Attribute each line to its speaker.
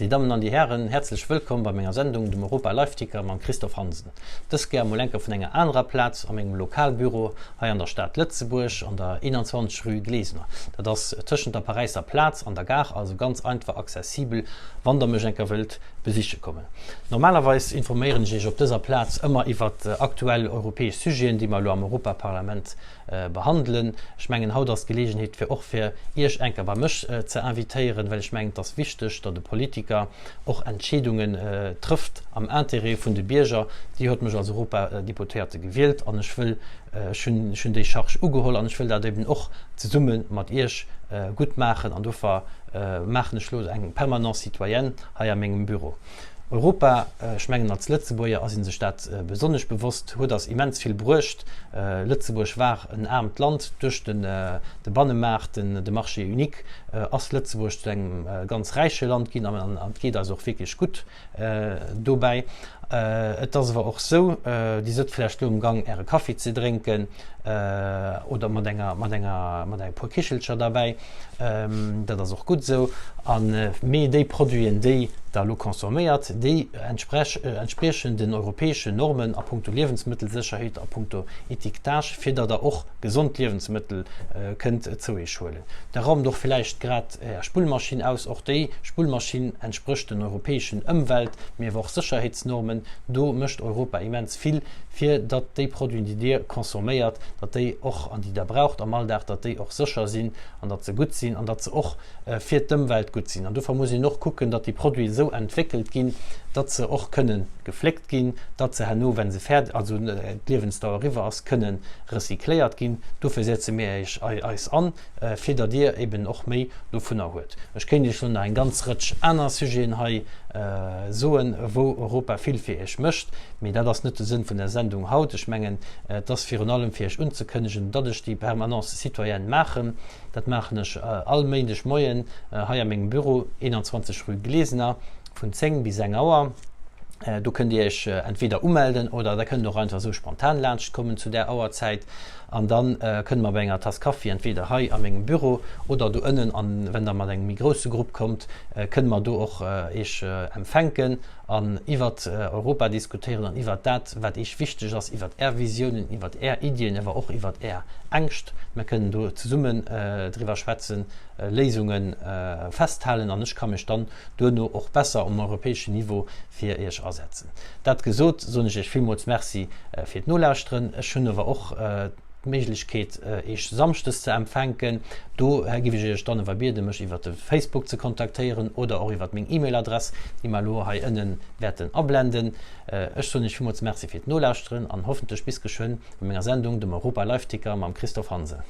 Speaker 1: Dir Dammen an Dir Hären, häerzlech wëllkomm bei menger Sendung, dem Europa Live Ticker mam Christophe Hansen. Dës Kéier mol enker vun enger anerer Plaz, a mengem Lokalbüro hei an der Stad Lëtzebuerg, an der 21 rue Glesener. Dat ass tëschent der Paräisser Plaz an der Gare, also ganz einfach accessibel, wann der mech enker wëllt besiche kommen. Normalerweis informéieren ech Iech op dëser Plaz ëmmer iwwert aktuell europäesch Sujeten, déi mer elo am Europaparlament behandelen. Ech mengen, haut ass d'Geleegenheet, fir och fir Iech enker bei mech ze invitéieren, well ech mengen, et ass wichteg, datt e Politiker och Entscheedungen trëfft am Intérêt vun de Bierger. Dir hutt mech als Europadeputéierte gewielt an ech wëll, ech hunn, ech hunn déi Charge ugeholl an ech wëll dat eben och zesumme mat Iech gutt maachen an dofir maachen ech elo eng Permanence citoyenne hei a mengem Büro. Europa, ech mengen als Lëtzebuerger ass ee sech dat besonnesch bewosst, huet eis immens vill bruecht. Lëtzebuerg war en aarmt Land. Duerch de Bannemaart, de Marché unique, ass Lëtzebuerg zu engem ganz räiche Land ginn an et geet eis och wierklech gutt dobäi. Et ass awer och esou, Dir sëtzt vläicht elo am Gang Äre Kaffi ze drénken oder mat enger, mat enger, mat e puer Kichelcher derbäi, Dat ass och gutt esou. A mee déi Produiten, déi Der elo consomméiert, déi entspriechen den europäeschen Normen a punkto Liewensmëttelsécherheet, a punkto Étiquetage, fir datt Der och gesond Liewensmëttel kënnt zou Iech huelen. Der raumt och villäicht grad Är Spullmaschinn aus. Och déi Spullmaschinn entsprécht den europäeschen Ëmwelt-, mee awer och Sécherheetsnormen. Do mécht Europa immens vill, fir datt déi Produiten, déi Dir consomméiert, datt déi och, an déi Der braucht am Alldag, datt déi och sécher sinn an datt se gutt sinn an datt se och fir d'Ëmwelt gutt sinn. An dofir muss een och kucken, datt déi Produiten esou entwéckelt ginn, datt se och kënne gefléckt ginn, datt se herno, wa se fäerdeg, also d'Liewensdauer eriwwer ass, kënne recycléiert ginn. Dofir setze mir eis an, fir datt Dir eben och méi dovunner huet. Ech kéint Iech elo nach eng ganz Rëtsch aner Sujeten hei soen, wou Europa vill fir Iech mécht, mee dat ass net de Sënn vun der Sendung haut. Ech mengen, et ass virun allem fir Iech unzekënnegen, datt ech déi Permanence citoyenne maachen. Dat maachen ech all Méindeg Moien hei a mengem Büro, 21 rue Glesener, vun 10 bis eng Auer. Do kënnt Dir Iech entweder umelden oder der kënnt och einfach esou spontan laanscht kommen zu där Auerzäit. An da kënne mer bei enger Tass Kaffi entweder hei a mengem Büro oder do ënnen, an wenn Der mat engem méi grousse Grupp kommt, kënne mer do och Iech empfänken an iwwert Europa diskutéieren an iwwert dat, wat Iech wichteg ass, iwwert Är Visiounen, iwwert Är Iddien, awer och iwwert Är Ängscht. Mer kënnen do zesummen driwwer schwätzen, Léisunge festhalen an ech ka mech dann duerno och besser um europäeschen Niveau fir Iech asetzen. Dat gesot, soen ech Iech villmools Merci fir d'Nolauschteren. Ech hunn awer och d'Méiglechkeet, Iech samschdes ze empfänken. Do giff ech Iech dann awer bieden, mech iwwert de Facebook ze kontaktéieren oder och iwwert meng E-Mail-Adress, déi mer elo hei ënnen wäerten ablenden. Ech soen Iech villmools Merci fir d'Nolauschteren an hoffentlech bis geschwënn bei menger Sendung, dem Europa Live Ticker mam Christophe Hansen.